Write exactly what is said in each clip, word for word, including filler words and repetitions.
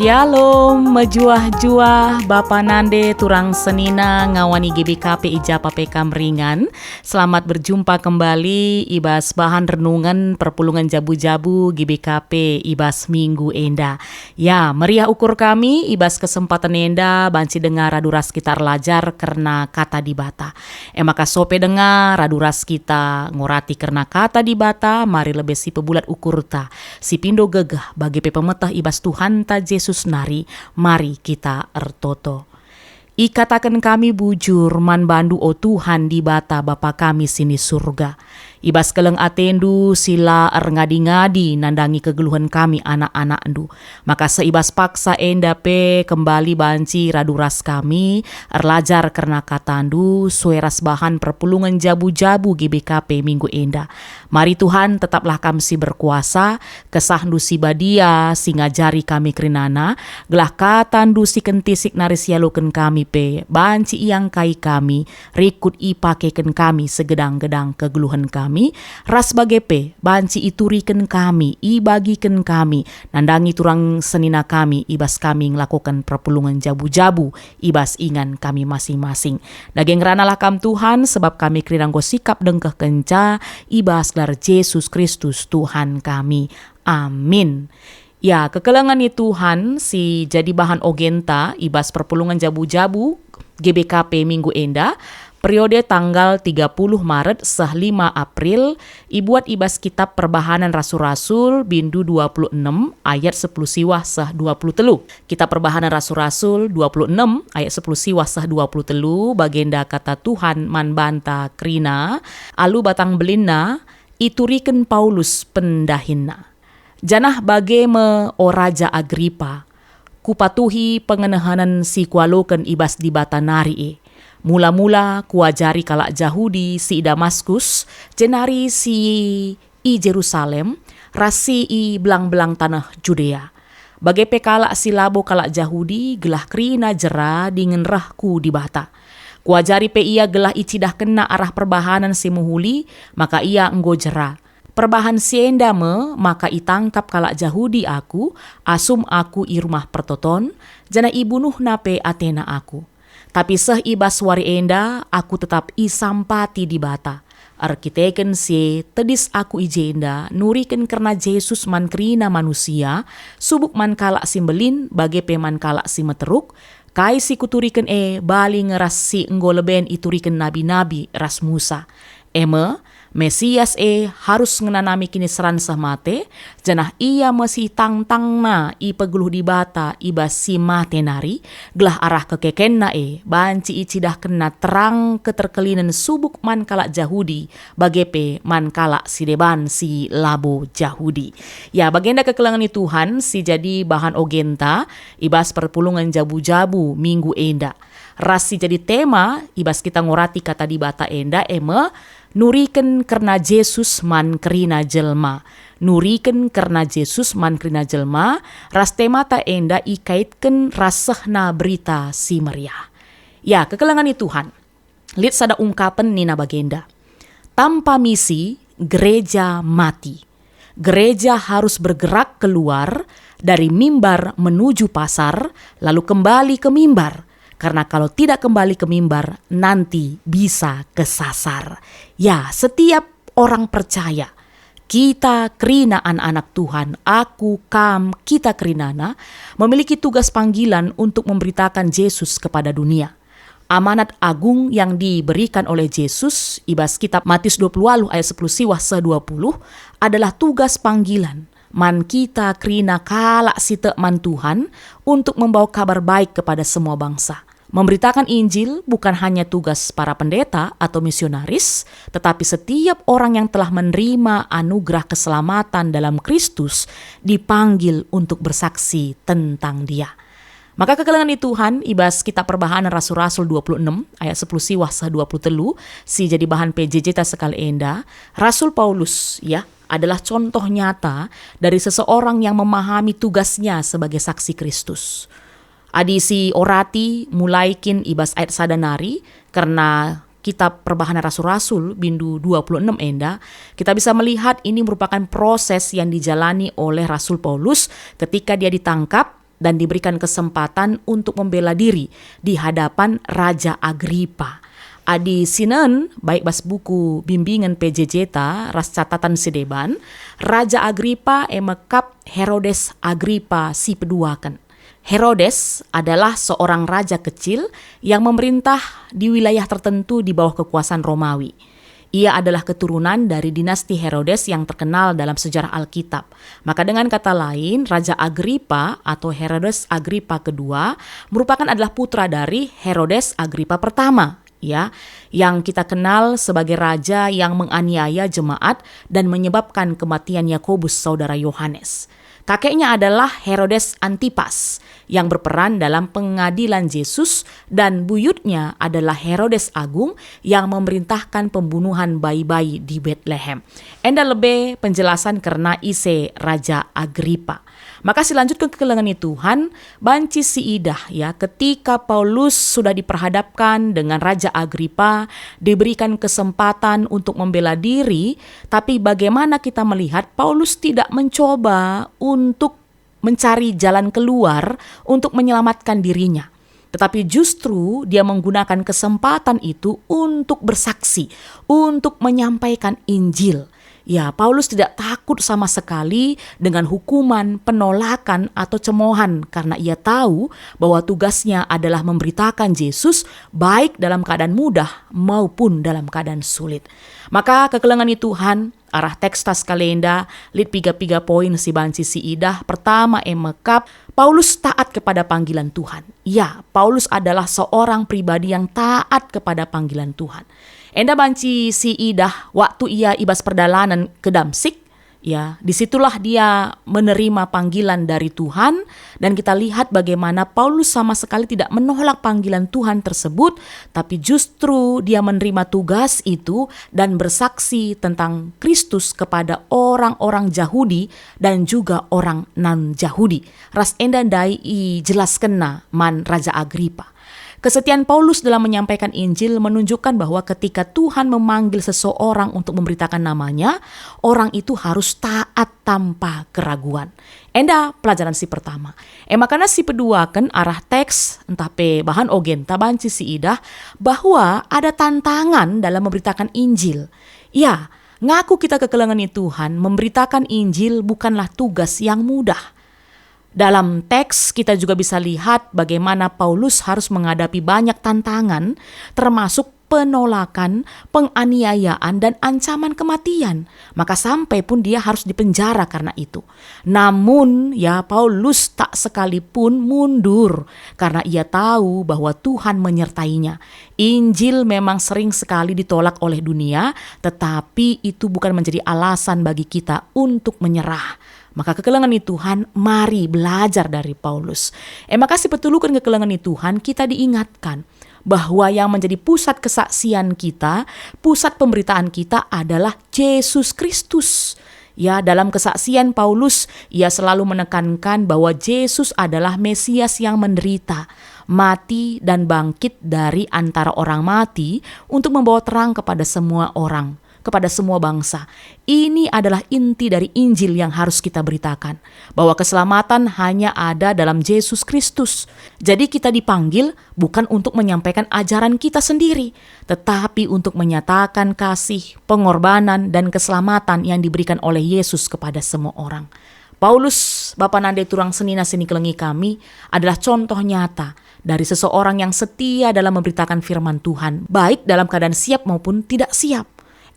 Syalom, mejuah-juah, bapa nande, turang senina, ngawani G B K P i ja pe kam ringan. Selamat berjumpa kembali i bas bahan renungen perpulungen jabu-jabu G B K P i bas minggu enda. Ya, meriah ukur kami i bas kesempaten enda banci denga radu ras kita erlajar kerna Kata Dibata. E maka sope denga radu ras kita ngorati kerna Kata Dibata, mari lebe sipebulat ukurta, sipindo gegeh bage pe pemeteh i bas Tuhanta Jesus nari. Mari kita ertoto. Ikataken kami bujur man baNdu, o Tuhan Dibata, Bapa kami si ni Surga. I bas keleng ateNdu si la erngadi-ngadi nandangi kegeluhen kami anak-anakNdu. Maka seh i bas paksa enda pe kembali banci radu ras kami erlajar kerna KataNdu sue ras bahan perpulungen jabu-jabu G B K P minggu enda. Mari Tuhan, tetaplah Kam si berkuasa, KesahNdu si badia si ngajari kami kerinana, gelah KataNdu si kentisik nari sialoken kami pe banci iangkai kami, rikut ipakeken kami segedang-gedang kegeluhen kami, ras bage pe banci ituriken kami, ibagiken kami, nandangi turang senina kami i bas kami ngelakoken perpulungen jabu-jabu i bas ingan kami masing-masing. Dage ngeranalah Kam Tuhan, sebab kami kerina enggo sikap dengkehkenca i bas gelar Jesus Kristus Tuhan kami. Amin. Ya, kekelengen ni Tuhan si jadi bahan ogenta i bas perpulungen jabu-jabu G B K P minggu enda, periode tanggal tiga puluh Maret seh lima April, ibuat i bas kitab Perbahanen Rasul-Rasul, bindu dua puluh enem ayat sepuluh siwah seh dua puluh telu. Kitab Perbahanen Rasul-Rasul dua puluh enem ayat sepuluh siwah seh dua puluh telu, bagenda kata Tuhan man banta kerina, alu batang belinna, ituriken Paulus pendahinna. Janah bage me, o Raja Agripa, kupatuhi pengenehenen si kualoken i bas Dibata nari e. Mula-mula kuajari kalak Jahudi si i Damaskus, jenari si i Jerusalem, ras si i belang-belang taneh Judea. Bage pe kalak si labo kalak Jahudi gelah kerina jera dingen reh ku Dibata. Kuajari pe ia gelah icidahkenna arah perbahanen si mehuli, maka ia enggo jera. Perbahan si enda me maka itangkap kalak Jahudi aku, asum aku i Rumah Pertoton, janah ibunuhna pe atena aku. Tapi seh i bas wari enda aku tetap isampati Dibata. Erkiteken si e, tedis aku i jenda nuriken kerna Jesus man kerina manusia, subuk man kalak si mbelin bage pe man kalak si meteruk. Kai si kuturiken e bali nge ras si enggo leben ituriken nabi-nabi ras Musa. E me, Mesias e harus ngenanami kiniseran seh mate, janah ia me si tangtangna ipegeluh Dibata i bas si mate nari, gelah arah kekekenna e banci icidahkenna terang keterkelinen subuk man kalak Jahudi, bage pe man kalak si deban si labo Jahudi. Ya, bagenda kekelengen ni Tuhan si jadi bahan ogenta i bas perpulungen jabu-jabu minggu enda. Ras si jadi tema i bas kita ngorati Kata Dibata enda e me, nuriken kerna Jesus man kerina jelma. Nuriken kerna Jesus man kerina jelma, ras temata enda ikaitken ras sehna Berita Si Meriah. Ya, kekelengen ni Tuhan. Lit sada ungkapen nina bagenda, "Tanpa misi, gereja mati. Gereja harus bergerak keluar dari mimbar menuju pasar, lalu kembali ke mimbar. Karena kalau tidak kembali ke mimbar, nanti bisa kesasar." Ya, setiap orang percaya, kita kerina anak-anak Tuhan, aku, kam, kita kerinana, memiliki tugas panggilan untuk memberitakan Jesus kepada dunia. Amanat agung yang diberikan oleh Jesus i bas kitab Matius dua puluh waluh ayat sepuluh siwah seh dua puluh adalah tugas panggilan man kita kerina kalak si tek man Tuhan untuk membawa Kabar Baik kepada semua bangsa. Memberitakan Injil bukan hanya tugas para pendeta atau misionaris, tetapi setiap orang yang telah menerima anugerah keselamatan dalam Kristus dipanggil untuk bersaksi tentang Dia. Maka kekelengen ni Tuhan, i bas kitab Perbahanen Rasul-Rasul dua puluh enem ayat sepuluh siwah seh dua puluh telu, si jadi bahan P J J ta sekali enda, Rasul Paulus, ya, adalah contoh nyata dari seseorang yang memahami tugasnya sebagai saksi Kristus. Adi si orati mulai kin i bas ayat sada nari, kerna kitab Perbahanen Rasul-Rasul bindu dua puluh enem enda, kita bisa melihat ini merupakan proses yang dijalani oleh Rasul Paulus ketika dia ditangkap, dan diberikan kesempatan untuk membela diri di hadapan Raja Agripa. Adi sinen, baik bas buku bimbingen P J J ta ras catatan si deban, Raja Agripa e me kap Herodes Agripa si peduaken. Herodes adalah seorang raja kecil yang memerintah di wilayah tertentu di bawah kekuasaan Romawi. Ia adalah keturunan dari dinasti Herodes yang terkenal dalam sejarah Alkitab. Maka dengan kata lain, Raja Agripa atau Herodes Agripa kedua merupakan adalah putra dari Herodes Agripa pertama, ya, yang kita kenal sebagai raja yang menganiaya jemaat dan menyebabkan kematian Yakobus saudara Yohanes. Kakeknya adalah Herodes Antipas yang berperan dalam pengadilan Jesus, dan buyutnya adalah Herodes Agung yang memerintahkan pembunuhan bayi-bayi di Betlehem. Enda lebe penjelasan kerna ise Raja Agripa. Maka silanjutken kekelengen Tuhan, banci siidah, ya, ketika Paulus sudah diperhadapkan dengan Raja Agripa, diberikan kesempatan untuk membela diri, tapi bagaimana kita melihat Paulus tidak mencoba untuk mencari jalan keluar untuk menyelamatkan dirinya, tetapi justru dia menggunakan kesempatan itu untuk bersaksi, untuk menyampaikan Injil. Ya, Paulus tidak takut sama sekali dengan hukuman, penolakan, atau cemohan, karena ia tahu bahwa tugasnya adalah memberitakan Jesus, baik dalam keadaan mudah maupun dalam keadaan sulit. Maka kekelengen Tuhan, arah teks ta sekalenda, lit piga-piga poin si banci siidah. Pertama e me kap, Paulus taat kepada panggilan Tuhan. Ya, Paulus adalah seorang pribadi yang taat kepada panggilan Tuhan. Enda banci siidah waktu ia i bas perdalanen ke Damsyik, ya, di situlah dia menerima panggilan dari Tuhan, dan kita lihat bagaimana Paulus sama sekali tidak menolak panggilan Tuhan tersebut, tapi justru dia menerima tugas itu dan bersaksi tentang Kristus kepada orang-orang Jahudi dan juga orang non-Jahudi. Ras enda ndai ijelaskenna man Raja Agripa. Kesetian Paulus dalam menyampaikan Injil menunjukkan bahwa ketika Tuhan memanggil seseorang untuk memberitakan namanya, orang itu harus taat tanpa keraguan. Enda pelajaran si pertama. E maka si peduaken arah teks, ntah pe bahan ogenta banci siidah bahwa ada tantangan dalam memberitakan Injil. Ya, ngaku kita kekelengen Tuhan, memberitakan Injil bukanlah tugas yang mudah. Dalam teks, kita juga bisa lihat bagaimana Paulus harus menghadapi banyak tantangan, termasuk penolakan, penganiayaan, dan ancaman kematian. Maka sampai pun dia harus dipenjara karena itu. Namun, ya, Paulus tak sekalipun mundur karena ia tahu bahwa Tuhan menyertainya. Injil memang sering sekali ditolak oleh dunia, tetapi itu bukan menjadi alasan bagi kita untuk menyerah. Maka kekelengen Tuhan, mari belajar dari Paulus. E maka si peteluken kekelengen Tuhan, kita diingatkan bahwa yang menjadi pusat kesaksian kita, pusat pemberitaan kita adalah Jesus Kristus. Ya, dalam kesaksian Paulus, ia selalu menekankan bahwa Jesus adalah Mesias yang menderita, mati, dan bangkit dari antara orang mati untuk membawa terang kepada semua orang, kepada semua bangsa. Ini adalah inti dari Injil yang harus kita beritakan, bahwa keselamatan hanya ada dalam Jesus Kristus. Jadi kita dipanggil bukan untuk menyampaikan ajaran kita sendiri, tetapi untuk menyatakan kasih, pengorbanan, dan keselamatan yang diberikan oleh Yesus kepada semua orang. Paulus, bapa nande turang senina si nikelengi kami, adalah contoh nyata dari seseorang yang setia dalam memberitakan firman Tuhan, baik dalam keadaan siap maupun tidak siap.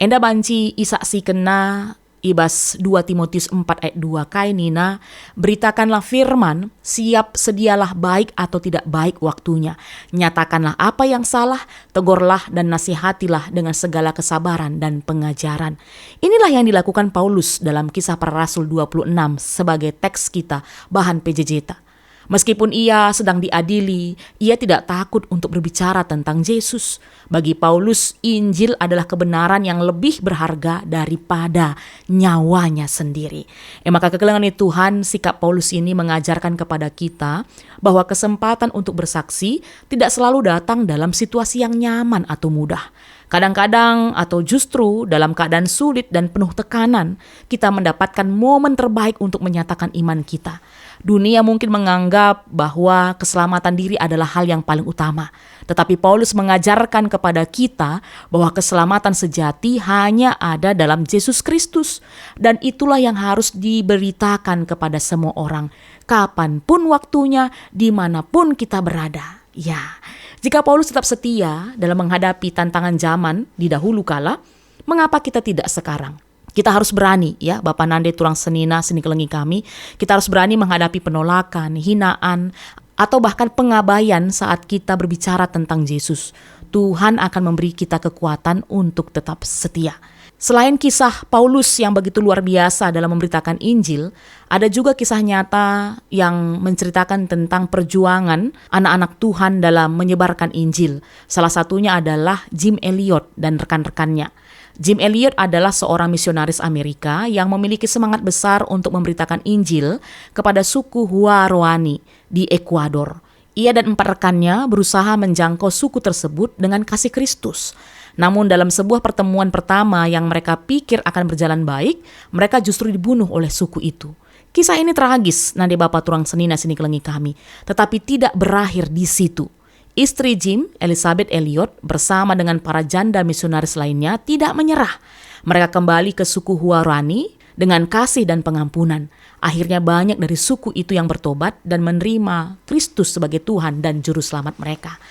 Enda banci isaksikenna i bas dua Timotius empat ayat dua kai nina, "Beritakanlah firman, siap sedialah baik atau tidak baik waktunya. Nyatakanlah apa yang salah, tegurlah dan nasihatilah dengan segala kesabaran dan pengajaran." Inilah yang dilakukan Paulus dalam Kisah Para Rasul dua puluh enam sebagai teks kita, bahan P J J ta. Meskipun ia sedang diadili, ia tidak takut untuk berbicara tentang Jesus. Bagi Paulus, Injil adalah kebenaran yang lebih berharga daripada nyawanya sendiri. E maka kekelengen Tuhan, sikap Paulus ini mengajarkan kepada kita bahwa kesempatan untuk bersaksi tidak selalu datang dalam situasi yang nyaman atau mudah. Kadang-kadang atau justru dalam keadaan sulit dan penuh tekanan, kita mendapatkan momen terbaik untuk menyatakan iman kita. Dunia mungkin menganggap bahwa keselamatan diri adalah hal yang paling utama. Tetapi Paulus mengajarkan kepada kita bahwa keselamatan sejati hanya ada dalam Yesus Kristus. Dan itulah yang harus diberitakan kepada semua orang, kapanpun waktunya, dimanapun kita berada. Ya, jika Paulus tetap setia dalam menghadapi tantangan zaman di dahulu kala, mengapa kita tidak sekarang? Kita harus berani, ya, Bapa Nande, turang senina si nikelengi kami. Kita harus berani menghadapi penolakan, hinaan, atau bahkan pengabaian saat kita berbicara tentang Yesus. Tuhan akan memberi kita kekuatan untuk tetap setia. Selain kisah Paulus yang begitu luar biasa dalam memberitakan Injil, ada juga kisah nyata yang menceritakan tentang perjuangan anak-anak Tuhan dalam menyebarkan Injil. Salah satunya adalah Jim Elliot dan rekan-rekannya. Jim Elliot adalah seorang misionaris Amerika yang memiliki semangat besar untuk memberitakan Injil kepada suku Huaroani di Ekuador. Ia dan empat rekannya berusaha menjangkau suku tersebut dengan kasih Kristus. Namun, dalam sebuah pertemuan pertama yang mereka pikir akan berjalan baik, mereka justru dibunuh oleh suku itu. Kisah ini tragis, Nande, Bapa, turang senina si nikelengi kami, tetapi tidak berakhir di situ. Istri Jim, Elizabeth Elliot, bersama dengan para janda misionaris lainnya tidak menyerah. Mereka kembali ke suku Huaroani dengan kasih dan pengampunan. Akhirnya, banyak dari suku itu yang bertobat dan menerima Kristus sebagai Tuhan dan Juru Selamat mereka.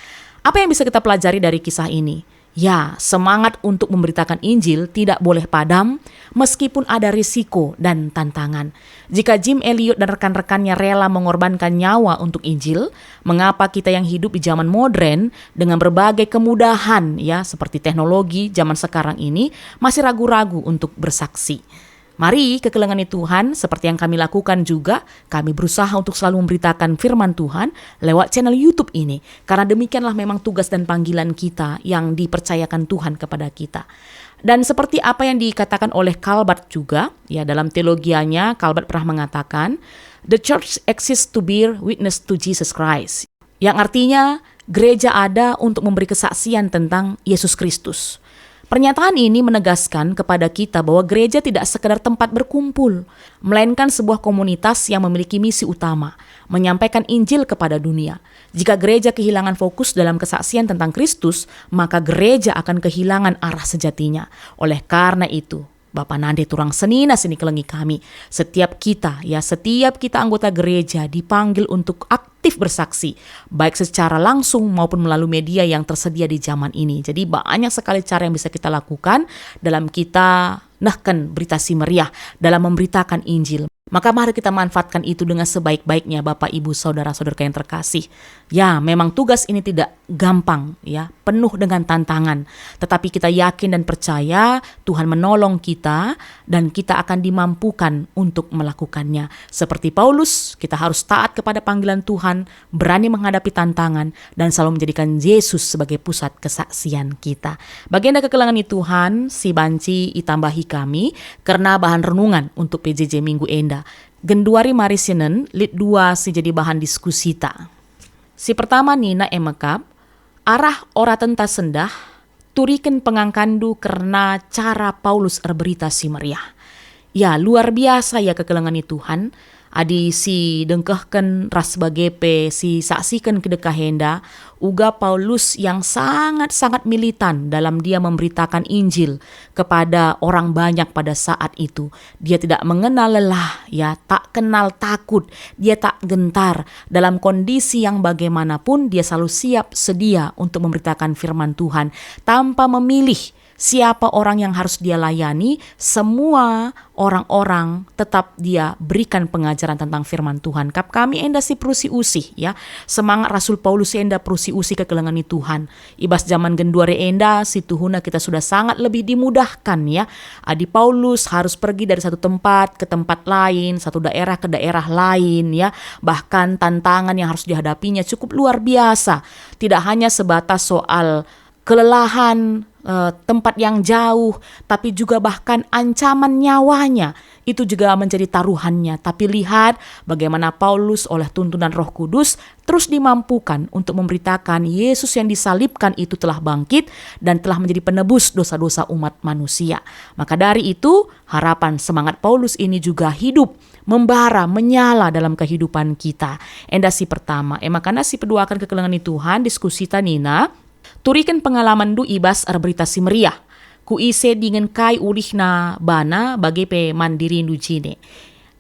Apa yang bisa kita pelajari dari kisah ini? Ya, semangat untuk memberitakan Injil tidak boleh padam meskipun ada risiko dan tantangan. Jika Jim Elliot dan rekan-rekannya rela mengorbankan nyawa untuk Injil, mengapa kita yang hidup di zaman modern dengan berbagai kemudahan, ya, seperti teknologi zaman sekarang ini, masih ragu-ragu untuk bersaksi? Mari, kekelengen Tuhan, seperti yang kami lakukan juga, kami berusaha untuk selalu memberitakan firman Tuhan lewat channel YouTube ini, karena demikianlah memang tugas dan panggilan kita yang dipercayakan Tuhan kepada kita. Dan seperti apa yang dikatakan oleh Karl Barth juga, ya, dalam teologianya, Karl Barth pernah mengatakan, "The church exists to bear witness to Jesus Christ." Yang artinya, gereja ada untuk memberi kesaksian tentang Yesus Kristus. Pernyataan ini menegaskan kepada kita bahwa gereja tidak sekedar tempat berkumpul, melainkan sebuah komunitas yang memiliki misi utama, menyampaikan Injil kepada dunia. Jika gereja kehilangan fokus dalam kesaksian tentang Kristus, maka gereja akan kehilangan arah sejatinya. Oleh karena itu, Bapa Nande, turang senina si nikelengi kami, setiap kita, ya, setiap kita anggota gereja dipanggil untuk aktif bersaksi, baik secara langsung maupun melalui media yang tersedia di zaman ini. Jadi, banyak sekali cara yang bisa kita lakukan dalam kita nehken Berita Si Meriah, dalam memberitakan Injil. Maka mari kita manfaatkan itu dengan sebaik-baiknya, Bapak, Ibu, saudara-saudara yang terkasih. Ya, memang tugas ini tidak gampang, ya, penuh dengan tantangan. Tetapi kita yakin dan percaya Tuhan menolong kita dan kita akan dimampukan untuk melakukannya. Seperti Paulus, kita harus taat kepada panggilan Tuhan, berani menghadapi tantangan, dan selalu menjadikan Yesus sebagai pusat kesaksian kita. Bagi enda kekelengen Tuhan, si banci itambahi kami kerna bahan renungan untuk P J J minggu enda. Genduari mari sinen lit dua si jadi bahan diskusita. Si pertama nina e mekap, "Arah oratenta sendah, turiken pengangkanndu kerna cara Paulus erberita si meriah." Ya, luar biasa ya kekelengen Tuhan, adi si dengkehken ras bage pe si saksiken kedekah enda, uga Paulus yang sangat-sangat militan dalam dia memberitakan Injil kepada orang banyak pada saat itu. Dia tidak mengenal lelah, ya, tak kenal takut, dia tak gentar. Dalam kondisi yang bagaimanapun, dia selalu siap sedia untuk memberitakan firman Tuhan tanpa memilih siapa orang yang harus dia layani, semua orang-orang tetap dia berikan pengajaran tentang firman Tuhan. Kap kami enda si perusi usih, ya. Semangat Rasul Paulus enda perusi usih kekelengen Tuhan. I bas zaman genduari enda, situhuna kita sudah sangat lebih dimudahkan, ya. Adi Paulus harus pergi dari satu tempat ke tempat lain, satu daerah ke daerah lain, ya. Bahkan tantangan yang harus dihadapinya cukup luar biasa. Tidak hanya sebatas soal kelelahan, eh, tempat yang jauh, tapi juga bahkan ancaman nyawanya itu juga menjadi taruhannya. Tapi lihat bagaimana Paulus oleh tuntunan Roh Kudus terus dimampukan untuk memberitakan Yesus yang disalibkan itu telah bangkit dan telah menjadi penebus dosa-dosa umat manusia. Maka dari itu, harapan semangat Paulus ini juga hidup, membara, menyala dalam kehidupan kita. Enda si pertama. E maka si peduaken kekelengen ni Tuhan, diskusita nina, turiken pengalamanndu i bas erberita si meriah. Ku ise dingen kai ulihna bana, bage pe man dirindu jine.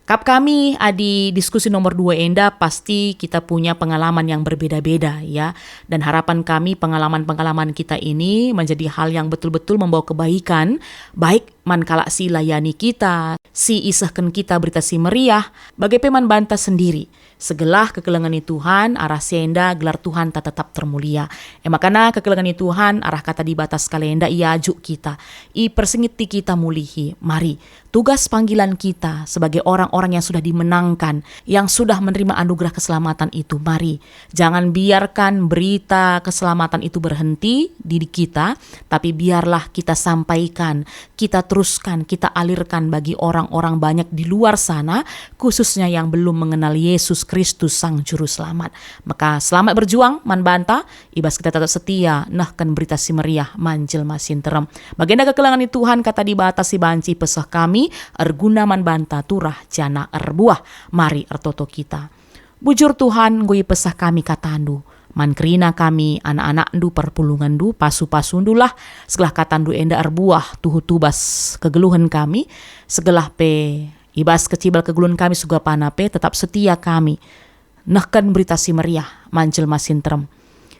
Kap kami, adi diskusi nomor dua enda, pasti kita punya pengalaman yang berbeda-beda, ya. Dan harapan kami, pengalaman-pengalaman kita ini menjadi hal yang betul-betul membawa kebaikan, baik man kalak si layani kita, si isehken kita berita si meriah, bage pe man banta sendiri. Segelah kekelengen ni Tuhan, arah si enda gelar Tuhanta tetap termulia. E maka kekelengen ni Tuhan, arah kata Dibata sekali enda iajuk kita, ipersingeti kita mulihi. Mari, tugas panggilan kita sebagai orang-orang yang sudah dimenangkan, yang sudah menerima anugerah keselamatan itu, mari, jangan biarkan berita keselamatan itu berhenti di kita, tapi biarlah kita sampaikan, kita teruskan, kita alirkan bagi orang-orang banyak di luar sana, khususnya yang belum mengenal Yesus Kristus Sang Juru Selamat. Maka selamat berjuang man banta, i bas kita tetap setia nehken berita si meriah man jelma si nterem. Bagenda kekelengen ni Tuhan, kata Dibata si banci peseh kami, erguna man banta turah janah erbuah. Mari ertoto kita. Bujur Tuhan, enggo ipeseh kami kataNdu. Man kerina kami, anak-anakNdu, perpulungenNdu, pasu-pasuNdulah, segelah kataNdu enda erbuah tuhu-tuhu bas kegeluhen kami, segelah pe i bas kecibal kegeluhen kami, sugapana pe tetap setia kami nehken berita si meriah man jelma si nterem.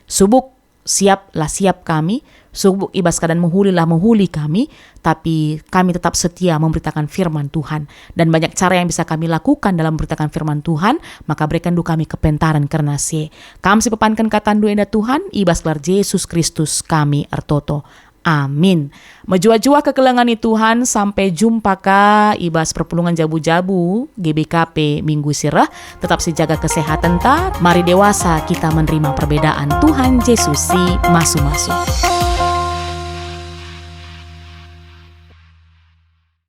Subuk siap la siap kami, subuk i bas keadaan mehuli la mehuli kami, tapi kami tetap setia memberitakan firman Tuhan. Dan banyak cara yang bisa kami lakukan dalam memberitakan firman Tuhan, maka berekenNdu kami kepentaren kerna si e. Kam si pepanken kataNdu enda Tuhan, i bas gelar Jesus Kristus kami ertoto. Amin. Mejuah-juah kekelengen ni Tuhan, sampai jumpa ka i bas perpulungen jabu-jabu G B K P minggu si reh. Tetap sijaga kesehatenta, mari dewasa kita menerima perbedaan. Tuhan Jesus si masu-masu.